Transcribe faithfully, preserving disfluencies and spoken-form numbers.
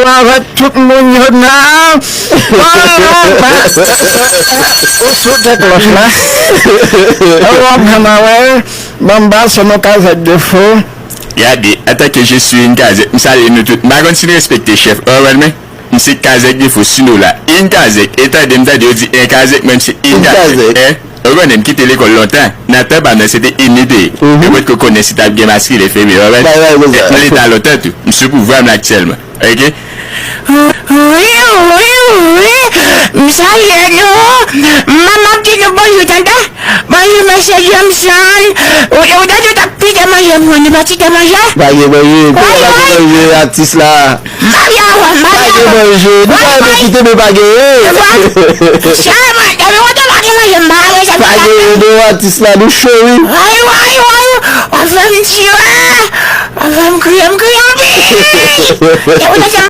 Avèk tout moun yo nan. Ou sou tèt lòch la. Ou ap fè m wè. Banm ba sou nou kazèk defo. Gade, antanke je suis une kazèk, m salye nou tout. M pa konn si n respekte chèf. Ou konprann mwen? M se kazèk defo si nou la. Une kazèk, e tande m tande yo di en kazèk, mwen m se une kazèk. Hein? Ou konnen m kite lekòl lontan. Nan tan pa m nan se te ini te ye. Mwen potko konnen si t ap gen maskilen feminen, ou konprann? Mwen leta lontan tou. M sou pouvwa m la aktyèlman. Oke? Wi, wi, wi. M salye nou. M ap di nou bonjou, tande? Bonjou, mesye Jameson. Ou, ou tande w t ap pite manje pou nou, pa kite manje? Pa gen manje. Wi, wi. Pa gen manje, atis la. Maria, Maria. Pa gen manje. Nou pa renmen kite men pa genyen. Sèlman, depi w te pa gen manje, m pa renmen sa. Pa genyen non, atis la, nou cho wi. Woy, woy, woy. W ap fè m tire. W ap fè m kriye, m kriye anpil. E ou te